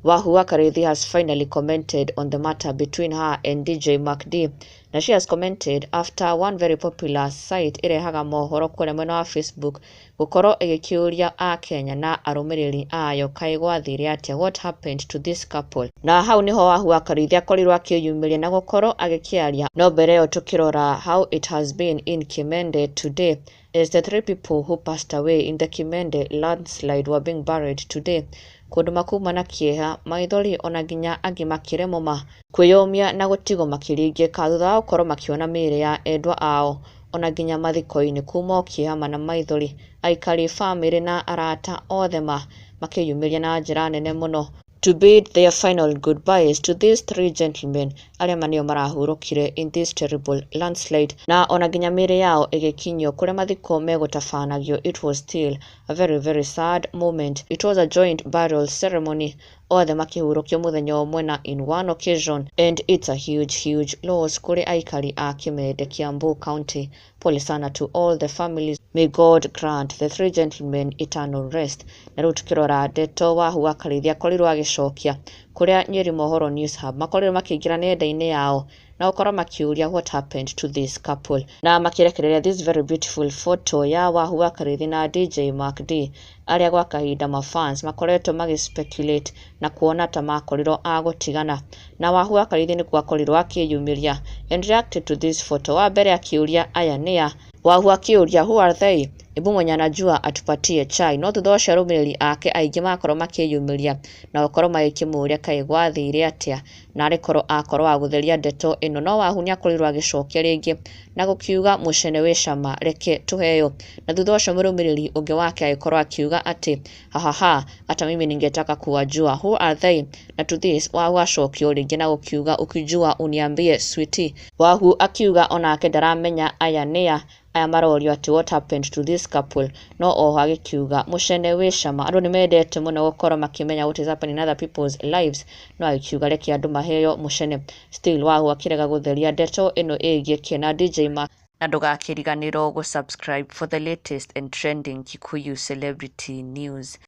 Wahua Kariuthi has finally commented on the matter between her and DJ Mark D. Na she has commented after one very popular site ĩrehaga mohoro kũrĩa mwena wa Facebook gũkorwo ĩgĩkĩũria akenya na arũmĩrĩri ayo kaĩ gwathire atĩa, what happened to this couple? Na hau nĩho Wahua Kariuthi akorirwo akĩyumĩria na gũkorwo agĩkĩaria. No mbere ĩyo tũkĩrora how it has been in Kimende today, as the three people who passed away in the Kimende landslide were being buried today. Kũndũ makuma na kĩeha, maithori, ona nginya angĩ makĩremwo ma kwĩyũmia na gũtigwo makĩringĩka thutha wa gũkorwo makĩona mĩĩrĩ ya endwa ao ona nginya mathiko-inĩ. Kuma o kĩeha na maithori, aikari, bamĩrĩ na arata othe ma makĩyumĩria na njĩra nene mũno to bid their final goodbyes to these three gentlemen arĩa ma nĩo marahurũkire in this terrible landslide. Na ona nginya mĩĩrĩ yao ĩgĩkinyio kũrĩa mathiko megũtabanagio, it was still a very, very sad moment. It was a joint burial ceremony, othe makĩhurũkio mũthenya ũmwe na in one occasion, and it's a huge, huge loss kũrĩ aikari a Kimende, Kiambu County. Pole sana to all the families. May God grant the three gentlemen eternal rest. Na rĩu tukĩrora ndeto Wahua Kariuthi akorirwo agĩcokia kũrĩa Nyeri Mohoro News Hub makorirwo makĩingĩra nenda-inĩ yao na gũkorwo makĩũria what happened to this couple, na makĩrekereria this very beautiful photo ya Wahua Kariuthi na DJ Mark D, arĩa gwa kahinda mafans makoretwo magĩ speculate na kuona ta makorirwo a gũtigana. Na Wahua Kariuthi nĩkuo akorirwo akĩyumĩria and reacted to this photo. Wa mbere akĩũria aya nĩa. Wahu akĩũria, "Who are they? Hebu mwenye anajua atupatie chai." No thutha ũcio arũmĩrĩri ake aingĩ makorwo makĩyumĩria na gũkorwo magĩkĩmũria kaĩ gwathire atĩa, na arĩ korwo akorwo wa gũtheria ndeto ĩno. No Wahu nĩakorirwo agĩcokia rĩngĩ na gũkiuga, "Mũcene wĩ cama, reke tũheo." Na thutha ũcio mũrũmĩrĩri ũngĩ wake agĩkorwo akiuga atĩ, "Hahaha, hata mimi ningetaka kuwajua, who are they?" Na to this Wahu acokio rĩngĩ na gũkiuga, "Ukijua uniambie, sweetie." Wahu akiuga onake ndaramenya aya nĩa, aya marorio atĩ what happened to this couple. No oho agĩkiuga mũcene wĩ cama, andũ nĩmendete mũno gũkorwo makĩmenya what is happening in other people's lives. No agĩkiuga reke andũ maheo mũcene. Still Wahu akĩrega gũtheria ndeto ĩno ĩgiĩ Ken na DJ Mark. Na ndũgakĩriganĩrwo gũ subscribe for the latest and trending Kikuyu celebrity news.